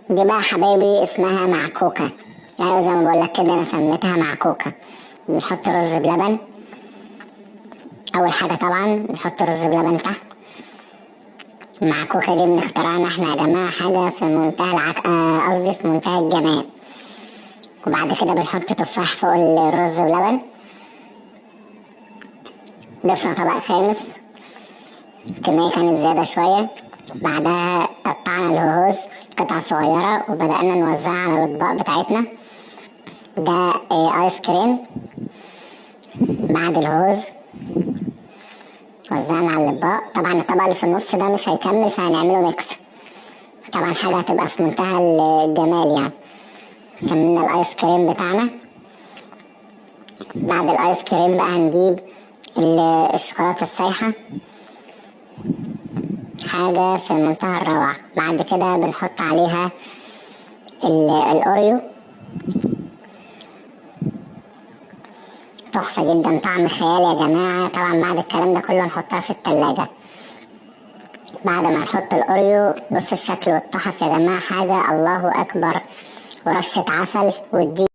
دي بقى حبايبي اسمها معكوكة، يعني زي ما بقولك كده انا سميتها معكوكة. بنحط رز بلبن اول حاجة، طبعا بنحط رز بلبن تحت. المعكوكة دي من اختراعنا احنا يا جماعة، حاجة في منتهى العك... آه، قصدي في منتهى الجمال. وبعد كده بنحط تفاح فوق الرز بلبن. ضفنا طبق خامس، الكمية كانت زيادة شوية. بعدها قطعنا الهوز قطع صغيرة وبدأنا نوزعها على الأطباق بتاعتنا. ده آيس كريم بعد الهوز وزعنا على الأطباق. طبعا الطبق اللي في النص ده مش هيكمل فهنعمله mix، طبعا حاجة هتبقى في منتهى الجمال يعني. كملنا الآيس كريم بتاعنا. بعد الآيس كريم بقى هنجيب الشوكولاتة السايحة، حاجة في منتهى الروعة. بعد كده بنحط عليها الأوريو، تحفة جدا، طعم خيالي يا جماعة. طبعا بعد الكلام ده كله نحطها في التلاجة. بعد ما نحط الأوريو بص الشكل والتحف يا جماعة، حاجة الله أكبر. ورشة عسل والدي